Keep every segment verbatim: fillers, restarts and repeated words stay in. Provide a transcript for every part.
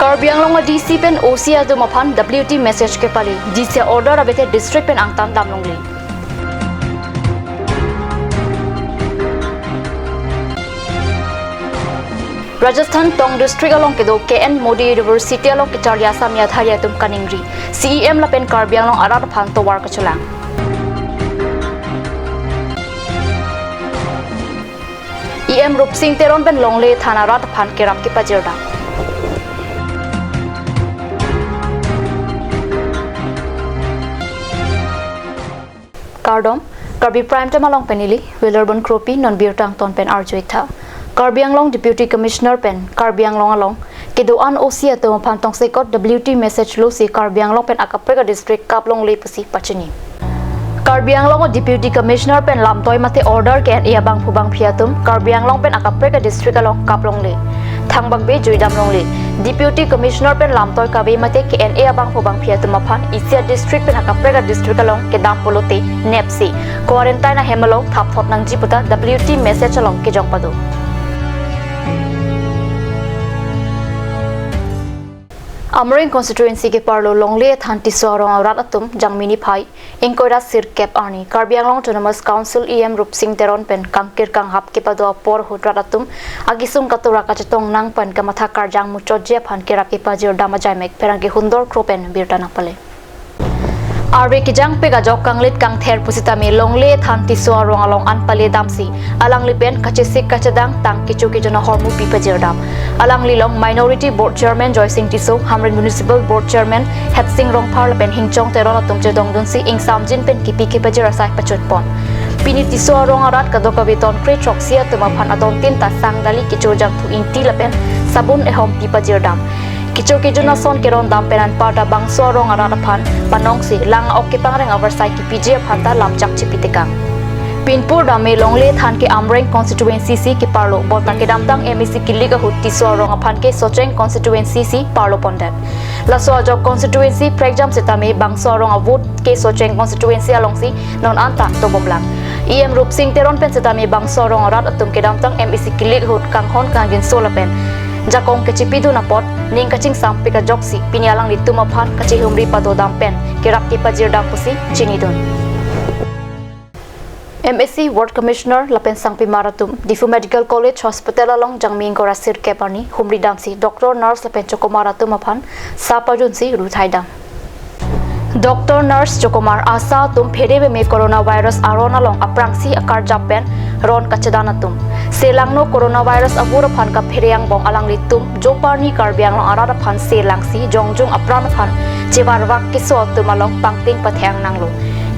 Karbi Anglong a D C pen O C atum aphan W T message kepale, D C order abete district pen angtan damlongle. Rajasthan Tonk District along kedo K N Modi University along kecharli Assami athari atum kaningri, C E M lapen Karbi Anglong arat aphan tovar kachelang. E M Rupsing Teron pen longle than arat aphan kerap kepajirdam. Kardom, Karbi Prime Time along pen neli Wilarbon Kropi, non birta angton pen arju-ik tha. Karbi Anglong Deputy Commissioner pen Karbi Anglong along kedo-an O C atum aphan tongsekot W T message losi Karbi Anglong pen akaprek a district kaplongle pusi pachini. Karbi Anglong a Deputy Commissioner pen lamtoi mate order K N A abangphu bangphi atum Karbi Anglong pen akaprek a district along kaplongle, thangbangbe juidamlongle. Deputy Commissioner pen lamtoi kave mate K N A abangphu bangphi atum aphan isi a district pen akaprek a district along kedam pulote nepsi quarantine ahem along thapthot nangji puta W T message along kejong pado. Amreng constituency keparlo longle than Tisso arong arat atum Jangmi niphai ingkoi ra sirkep arni Karbi Anglong Autonomous Council E M Rupsing Teron pen kangkir kanghap kepado apor ahut rat atum akesung katura kachetong nangpan kamatha karjang muchotji aphan kerap kepajirdam ajaimek pherangke Hundor Kro pen birta nangpale. Arve kejangpik ajok kanglit kangther pusitame longle than Tisso arong along an pale damsi alangli pen kachesik kachedang tang kecho kejun ahormu pipajirdam. Alangli along Minority Board Chairman Joysing Tisso, Hamren Municipal Board Chairman Hetsing Rongphar lapen Hingchong Teron atum chedongdunsi ingsamjin pen kipi kepajir asai pachotpon. Pini Tisso arong arat kadokave tonkre throksi atum aphan adontin ta sangdali kecho jangthu ingti lapen sabun ehom pipajirdam. Kecho kejun ason kerondam pen anparta bangso arong arat aphan panongsi lang ok kepangreng avarsai kipiji aphan ta lamchak chipitekang. Pinpur dame longle than ke Amreng constituency si keparlo, bonta kedamtang M A C kilik ahut Tisso arong aphan ke Socheng constituency si parlo pondet. Laso ajok constituency prekjam setame bangso arong a vote ke Socheng constituency alongsi non anta dobomlang. E M Rupsing Teron pen setame bangso arong arat atum kedamtang M A C kilik ahut kanghon kangjinso lapen jakong kechipidun apot ning kachingsampik ajoksi pini alanglitum aphan kachehumri padodam pen kerap kepajirdam pusi chinidun. M A C Ward Commissioner lapen sangpimar atum Diphu Medical College Hospital along Jangmi ingkoi ra sirkep arni humridamsi doctor, nurse lapen chokomar atum aphan sa pajunsi ruthaidam. Doctor, nurse, chokomar, ASHA atum phere meme coronavirus aron along aphrangsi akarjap pen ron kachedan atum. Selangno coronavirus avur aphan kaphere angbong alanglitum joparni Karbi Anglong arat aphan selangsi jongjung apran aphan chevarvak keso atum along pangting patheng nanglo.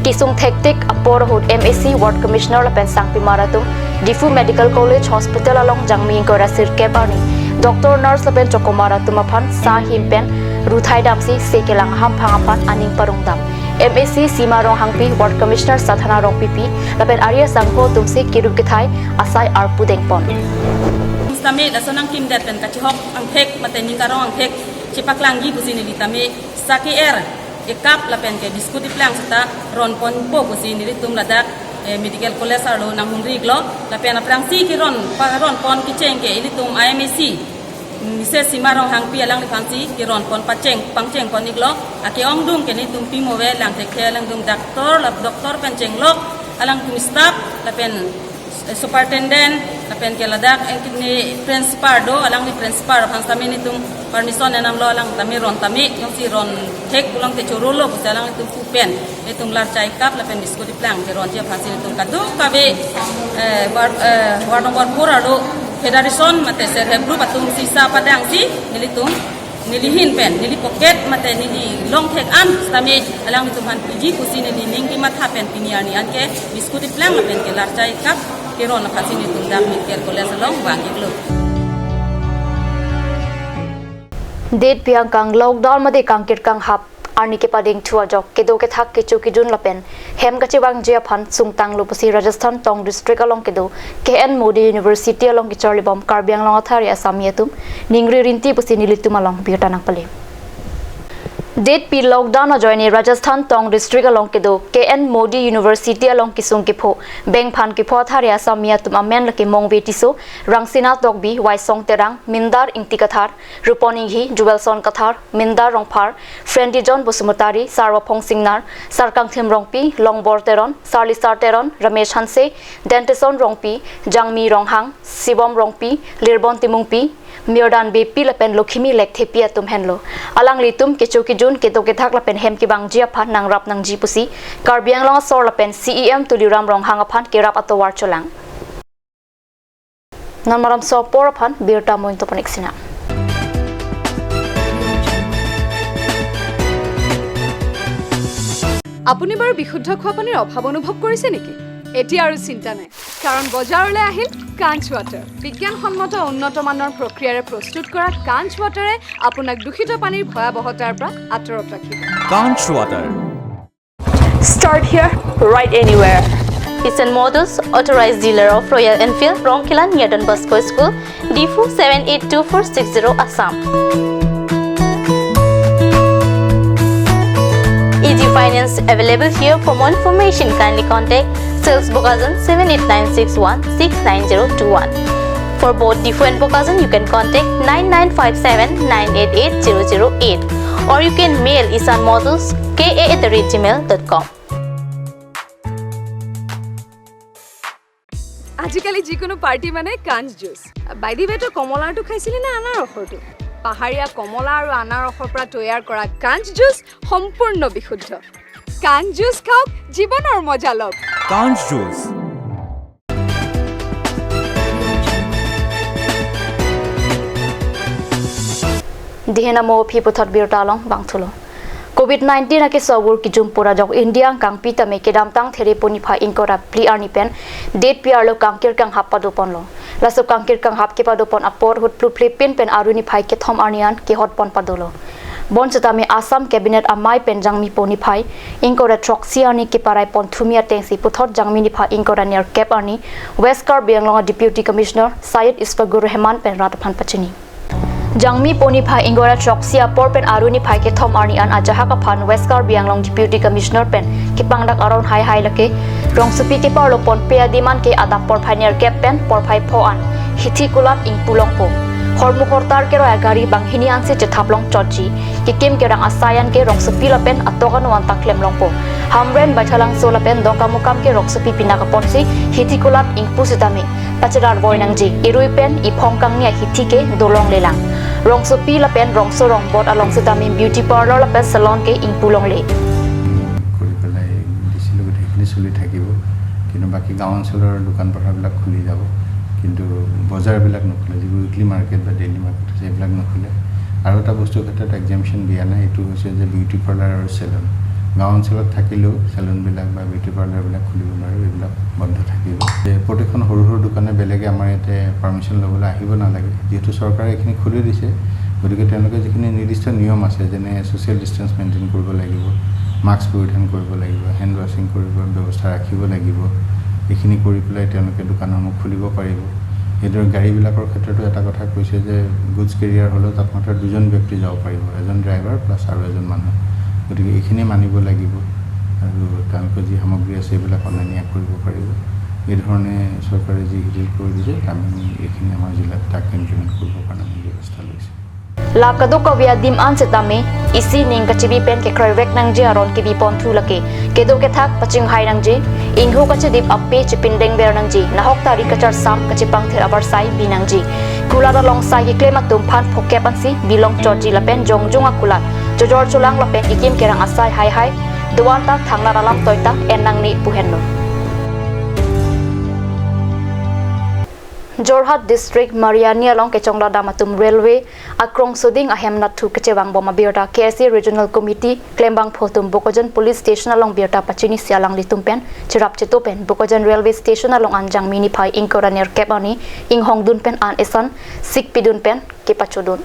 Kesung thektik apor ahut M A C Ward Commissioner lapen sangpimar atum Diphu Medical College Hospital along Jangmi ingkoi ra sirkep arni doctor, nurse lapen chokomar atum aphan sa him pen ruthaidamsi se kelang ahamphang aphan aning parongdam. M A C Sima Ronghangpi, Ward Commissioner Sadhana Rongpipi lapen ari asangho atumsi kiru kethai asai arpu dengpon. Sitame laso nangkimdet pen kachihok angthek mate ning karong angthek chepaklangji pusi neli tame sa ke-er, ekap lapen ke biscuit iplang seta ronponpo pusi nelitum ladak, eh, Medical College arlo nanghumri-iklo, lapen aphrangsi keron, paronpon kecheng ke ilitum I M A C, Mises Sima Ronghangpi alangliphansi keronpon pacheng, pangchengpon-iklo, ake-ongdung ke nelitum pimo ave, langthekthe alangdung doctor, lap doctor pen chenglok, alangtum staff, lapen eh, superintendent, lapen ke ladak, eh, kidney principal do, alangli principal aphan sitame nelitum permission enamlo, alang tame ron tame, jongsi ron thek pulote chorolo pusi alanglitum pu pen, nelitum larchai kap lapen biscuit iplang keronji aphansi nelitum kadokave, eh, ward, eh, ward number four arlo federation mate self help group atumsi sa padangsi nelitum neli hin pen, neli pocket mate neli longthek an sitame alanglitum aphan piji pusi neli ning kematha pen pini arni anke biscuit iplang lapen ke larchai kap keron aphansi nelitum dak Medical College along vang-iklo. Date piang kang lockdown mate kangkir kanghap arni kepadingthu ajok kedo kethak kecho kejun lapen hem kachevangji aphan sungtanglo pusi Rajasthan Tonk District along kedo K N Modi University along kecharlibom Karbi Anglong athari Assami atum ningri rinti pusi nelitum along birta nangpale. Date pi lockdown ajoine Rajasthan Tong district along kedo K N Modi University along kesung kepho, bengphan kepho athare Assami atum amen lake Mongve Tisso, Rangsina Tokbi, Waisong Terang, Mindar Ingti Kathar, Rupon Inghi, Jewelson Kathar, Mindar Rongphar, Friendly John Basumatary, Sarvaphong Singnar, Sarkangthim Rongpi, Longbor Teron, Sarlisar Teron, Ramesh Hanse, Dentison Rongpi, Jangmi Ronghang, Sibom Rongpi, Lirbon Timungpi, Miordan Beypi lapen Lokhimi Lekthepi atum henlo. Alanglitum kecho kejun, kedo kethak lapen hem kevangji aphan nangrap nangji pusi Karbi Anglong asor lapen C E M Tuliram Ronghang aphan kerap atovar cholang. Non maram so apor aphan birta moin toponik sina. আপুনি বাৰু বিশুদ্ধ খোৱা পানীৰ অভাৱ অনুভৱ কৰিছে নেকি? এতিয়া আৰু চিন্তা নাই, কাৰণ বজাৰলৈ আহিল কাঞ্চ ৱাটাৰ। বিজ্ঞানসন্মত উন্নত মানৰ প্ৰক্ৰিয়াৰে প্ৰস্তুত কৰা কাঞ্চ ৱাটাৰে আপোনাক দূষিত পানীৰ ভয়াৱহতাৰ পৰা আঁতৰত ৰাখিব। Kanch Water. Start here, ride anywhere. Isan Motors, authorized dealer of Royal Enfield, Rongkela near Don Bosco School, Diphu seven eight two four six zero, Assam. Easy finance available here. For more information, kindly contact sales Bokajan seven eight nine six one six nine zero two one. For both Diphu and Bokajan, you can contact nine nine five seven nine eight eight zero zero eight, or you can mail isan motors K A at the rate gmail dot com. আজিকালি যিকোনো পাৰ্টি মানে কাঞ্চ juice. By the ৱে, তই কমলাৰটো খাইছিলি নে আনাৰসৰটো? পাহাৰীয়া কমলা আৰু আনাৰসৰ পৰা তৈয়াৰ কৰা কাঞ্চ জুচ সম্পূৰ্ণ বিশুদ্ধ। কাঞ্চ জুচ খাওক, জীৱনৰ মজা লওক। Kanch Juice. Dihena mo phi puthot birta along bangthulo. Covid nineteen akeso avur kijum pura jok India angkang pi tame kedamtang Therepo niphai ingkoi ra phli arni pen date pi arlo kangkir kanghap padoponlo. Laso kangkir kanghap kepadopon apor ahut Phluphli pin pen Aru niphai kethom arni an kehotpon padolo. Bonsitame Assam Cabinet amei pen Jangmi po niphai ingkoi ra throksi arni keparai pon thumi atengsi puthot Jangmi niphai ingkoi ra nerkep arni West Karbi Anglong a Deputy Commissioner Syed Ishwaguru Hemant pen rat aphan pachini. Jangmi po niphai ingkoi ra throksi apor pen Aru niphai kethom arni an ajahak aphan West Karbi Anglong Deputy Commissioner pen kepangdak aron haihai lake rongsopi keparlo ponpe adim an ke adap porphai nerkep pen porphai pho an Hithi Kulat Ingpu longpo. Hormu hortar keroi agari banghini ansi chethap long chotji. Kekim kerang asai an ke rongsopi lapen atok anu anta klem longpo. Hamren Baithalangso lapen Dongkamukam ke rongsopi pinak aponsi Hithi Kulat Ingpu sitame pacherar voi nangji, irui pen iphong kangni ahithi ke dolonglelang. Rongsopi lapen rongso rongbot along sitame beauty parlour lapen salon ke ingpu longle. কৰি পেলাই দিছিলোঁ, গোটেইখিনি চলি থাকিব, কিন্তু বাকী গাঁও অঞ্চলৰ দোকান পথাৰবিলাক খুলি যাব, কিন্তু বজাৰবিলাক নুখুলে, যিবোৰ উইকলি মাৰ্কেট বা ডেইলি মাৰ্কেট আছে সেইবিলাক নুখুলে। আৰু এটা বস্তুৰ ক্ষেত্ৰত এক্সেমশ্যন দিয়া নাই, এইটো হৈছে যে বিউটি পাৰ্লাৰ আৰু চেলুন। গাঁও অঞ্চলত থাকিলেও চেলুনবিলাক বা বিউটি পাৰ্লাৰবিলাক খুলিব নোৱাৰিব, এইবিলাক বন্ধ থাকিব। যে প্ৰতিখন সৰু সৰু দোকানে বেলেগে আমাৰ ইয়াতে পাৰ্মিশ্যন ল'বলৈ আহিব নালাগে, যিহেতু চৰকাৰে এইখিনি খুলি দিছে, গতিকে তেওঁলোকে যিখিনি নিৰ্দিষ্ট নিয়ম আছে, যেনে ছ'চিয়েল ডিষ্টেঞ্চ মেইনটেইন কৰিব লাগিব, মাস্ক পৰিধান কৰিব লাগিব, হেণ্ড ৱাশ্বিং কৰিবৰ ব্যৱস্থা ৰাখিব লাগিব, এইখিনি কৰি পেলাই তেওঁলোকে দোকানসমূহ খুলিব পাৰিব। সেইদৰে গাড়ীবিলাকৰ ক্ষেত্ৰতো এটা কথা কৈছে যে গুডছ কেৰিয়াৰ হ'লেও তাত মাত্ৰ দুজন ব্যক্তি যাব পাৰিব, এজন ড্ৰাইভাৰ প্লাছ আৰু এজন মানুহ। গতিকে এইখিনি মানিব লাগিব আৰু তেওঁলোকৰ যি সামগ্ৰী আছে এইবিলাক অনা নিয়া কৰিব পাৰিব। এই ধৰণে চৰকাৰে যি শিথিল কৰি দিছে, আমি এইখিনি আমাৰ জিলাত তাক ইমপ্লিমেণ্ট কৰিবৰ কাৰণে আমি ব্যৱস্থা লৈছোঁ। La kadokave adim an sitame isi ning kachebi pen kekroivek nangji aron kebi ponthu lake. Kedo kethak pachinghai nangji, ingho kachedip ape chepindengver nangji, nahok tari kacharsam kachepangthir abarsai bi nangji. Kulat along sai keklem atum aphan phokep ansi bilong chotji lapen jongjung akulat chojor cholang lapen ikim kerang asai haihai do-an ta thangnat alam toita en nangne pu henlo. Jorhat District Mariani along kechongla dam atum railway akrong soding ahem nathu kechevang bom abirta K S A Regional Committee klembangphu atum Bokajan Police Station along birta pachinisi alanglitum pen cherap cheto pen Bokajan Railway Station along an Jangmi niphai ingkoi ra nerkep arni inghongdun pen an esan sik pidun pen kepachodun.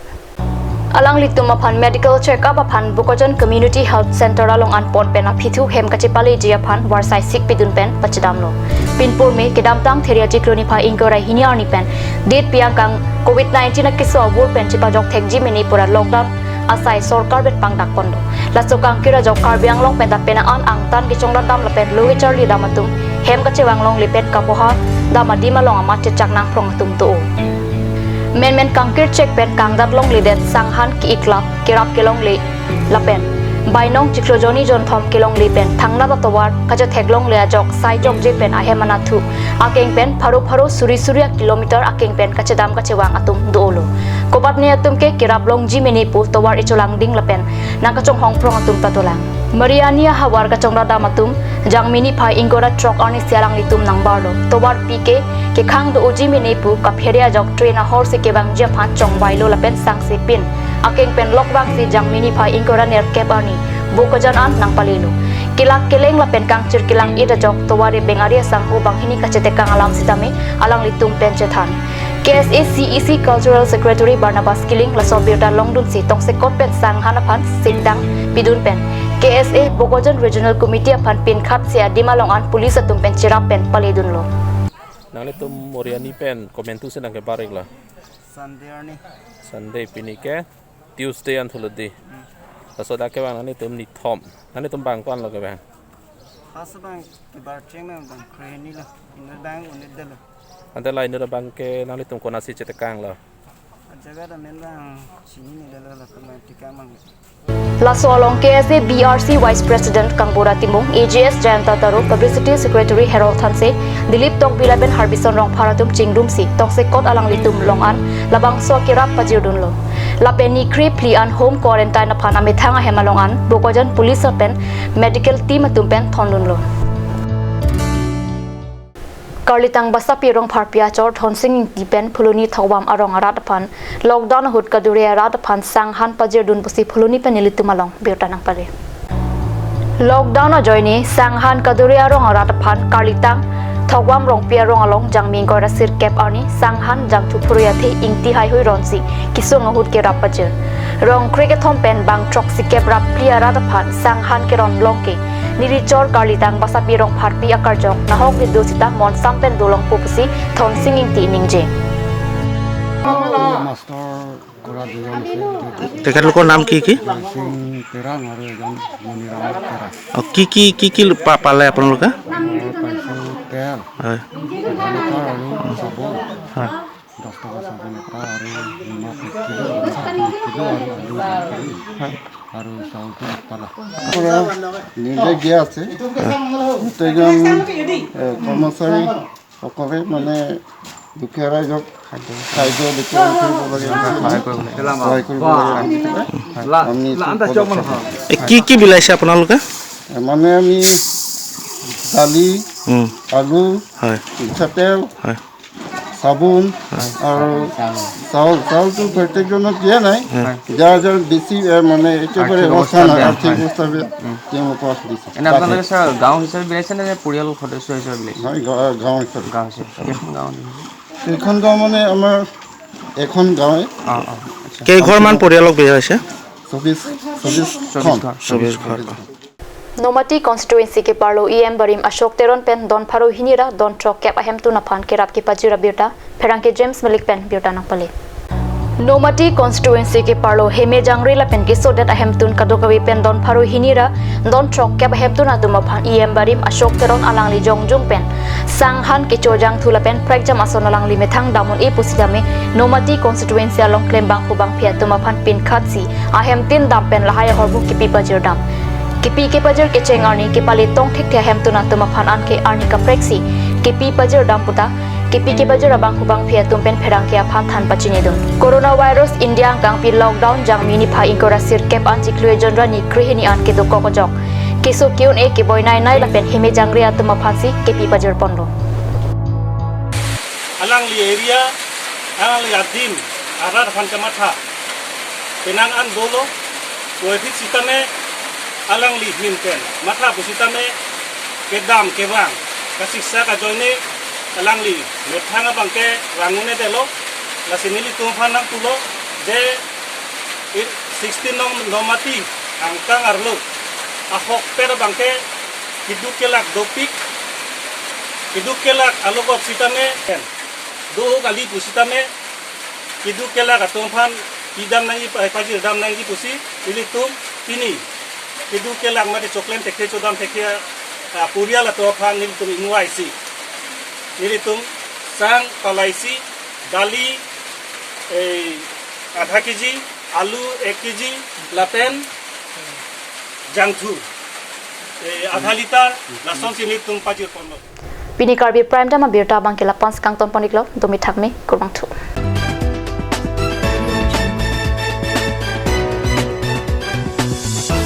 Alanglitum aphan medical check-up aphan Bokajan Community Health Center along an pon pen aphithu hem kachepaleji aphan varsai sik pidun pen pachedamlo. Pinpur me kedamtang Theriachi Colony niphai ingkoi ra hini arni pen date pi angkang Covid nineteen akeso avur pen chepajok thekji mene pura lockdown asai sorkar pen pangdak ponlo. Laso kangkir ajok Karbi Anglong pen ta penang an angtan kechongrat dam lapen lo kecharli dam atum, hem kachevang longle pen kapoha dam adim along amat chechak nangphrong atum do. Menmen kangkir chek pen kangdat longledet, sanghan ke-iklap, kerap kelongle lapen bainong chiklo jonni jonthom kelongle pen thangnat atovar kachethek longle ajok sai jokje pen ahem anatthu akeng pen pharo pharo suri suri a-kilometer akeng pen kachedam kachevang atum dolo. Komatne atum ke kerap longji mene pu tovar echolang ding lapen nangkachonghong phrong atum ta dolang. Mariani ahavar kachongrat dam atum Jangmi niphai ingkoi ra throk arnisi alanglitum nangbarlo. Tovarpi ke kekhang do-oji mene pu kaphere ajok train ahorsi kevangji aphan chongvailo lapen sangse pin akeng pen lokvangsi Jangmi niphai ingkoi ra nerkep arni Bokajan an nangpalelo. Kelak keleng lapen kangchir kelang-it ajok tovar ebeng ari asangho banghini kachetekang alam sitame alanglitum pen chethan. K S A C E C Cultural Secretary Barnabas Killing laso abirta longdunsi tongsekot pen sanghan aphan sikdang pidun pen K S A Bokajan Regional Committee aphan pinkhatsi adim along an police atum pen cherap pen paledunlo. Nanglitum Mariani pen komantu si nangkebar-iklo? Sunday arni. Sunday, pini ke Tuesday an thulo di. Hmm. Laso dak kevang nanglitum nithom. Nanglitum bang ko-anlo kevang? First abang kebar cheng abang kre-hini lo. Inut abang unit detlo. Ante la inut abang ke nanglitum konatsi chetekanglo? Ajaga ta men abang chininedetlo, lapen abang tekang abang. Laso along K S A B R C Vice President Kangbura Timung, A G S Jayanta Taro, Publicity Secretary Harold Hanse, Dilip Tokbi lapen Harbison Rongphar atum chingdumsi tongsekot alanglitum along an labangso akerap pajirdunlo. Lapen niphli an home quarantine aphan amethang ahem along an Bokajan police lapen medical team atum pen thondunlo. Karlitang Basapi Rongpharpi achor Thonsing Ingti pen Phuloni Thokvam arong arat aphan lockdown ahut kadure arat aphan sanghan pajirdun pusi Phuloni pen nelitum along birta nangpale. Lockdown ajoine sanghan kadure arong arat aphan Karlitang Thokvam Rongpi arong along Jangmi ingkoi ra sirkep arni sanghan jangthu phurui athe ingti haihui ronsi kesung ahut kerap pajir. Rong krekethom pen bang throksikep ra phli arat aphan sanghan keron longke neli chor Karlitang Basapi Rongpharpi akarjong nahok video sita monsam pen dolongpo pusi Thonsing Ingti ningje. Master কৰা দুজন আছে। তেখেতলোকৰ নাম কি কি? জয়সিং তেৰাং আৰু এজন মণিৰাম তেৰাং। অ, কি কি, কি কি পা-, পালে আপোনালোকে? মই পাইছোঁ তেল, হয়। ধান এসাৰ আৰু চাবোন। হয়। দহ টকা চাবোন এটা আৰু নিমখ এক কিলো আৰু চাবোন এক কিলো আৰু আলু দুই কিলো আৰু চাউলটো এক পালা। পৰা নিৰ্দেশ দিয়া আছে। গোটেইজন, এ, কৰ্মচাৰী সকলে মানে দুখীয়া ৰাইজক খাদ্য বিতৰণ কৰিব লাগে, সহায় কৰিব লাগে। সহায় কৰিব লাগে বুলি পেলাই আমি এইটো পদক্ষেপ লৈছোঁ। এ, কি কি বিলাইছে আপোনালোকে? এ, মানে আমি দালি, উম। আলু, হয়। মিঠাতেল, হয়। চাবোন, হয়। আৰু চাউল, চাউলটো প্ৰত্যেকজনক দিয়া নাই। হয়। যাৰ যাৰ বেছি, এ, মানে একেবাৰে আৰ্থিক অৱস্থা অৱস্থা নাই, বেয়া, আৰ্থিক হয়। অৱস্থা বেয়া, উম। তেওঁলোকক দিছে। এনে আপোনালোকে, ছাৰ, গাঁও হিচাপে বিলাইছে নে, নে পৰিয়াল সদস্য হিচাপে বিলাইছে? নাই, গাঁও, গাঁও হিচাপে। গাঁও হিচাপে। কেইখন গাঁও? কেইখন গাঁও মানে আমাৰ এখন গাঁৱে। অ, অ, আচ্ছা। কেইঘৰমান পৰিয়ালক বিলাইছে? চৌবিশ, চৌবিশখন। চৌবিশ ঘৰ। চৌবিশ ঘৰ। Nomati constituency keparlo E M barim Ashok Teron pen don pharo hini ra don throkkep ahemtun aphan kerap kepajir abirta pherangke James Malik pen birta nangpale. Nomati constituency keparlo Heme Jangre lapen kesodet ahemtun kadokave pen don pharo hini ra don throkkep ahemtun atum aphan E M barim Ashok Teron alangli jongjung pen sanghan kecho jangthu lapen prekjam ason alangli methang dam un-e pusitame Nomati constituency along klembangphu bangphi atum aphan pinkhatsi ahemtin dam pen lahai ahorbuk kepi pajirdam. Kepi kepajir kecheng arni kepale tong thekthe ahemtun atum aphan anke arni kapreksi kepi pajirdam puta kepi kepajir abangphu bangphi atum pen pherangke aphan than pachinidun. Coronavirus India angkangpi lockdown Jangmi niphai ingkoi ra sirkep an chiklo ejon ra ni krehini an kedokok ajok keso ke-un-e keboi nainai lapen Heme Jangre atum aphansi kepi pajirponlo. Alangli area, alangli adim arat aphan kamatha penang an dolo, puvoiphit sitame alangli ahin pen matha pusitame kedam kevang kasiksak ajoine alangli methang abangke vang un-edetlo. Lasi nelitum aphan nangpulo je sixteen nong Nomati angkang arlo ahokpet abangke keduk kelak dopik, keduk kelak alokop sitame do kali pusitame keduk kelak atum aphan pidam nangji, pa- pajir dam nangji pusi nelitum pini kedo kelak mate choklem thekhe chodam thekhe, ah, purial atum aphan nelitum ingvai si nelitum sang palai si dali, eh, adha kg, alu ek kg, lapen jangthu, eh, adha litar, lasonsi nelitum pajir ponlo. Pini Karbi Prime Time abirta abangke la-an si kangton pon-iklo, dumi thakmi, kurvangthu.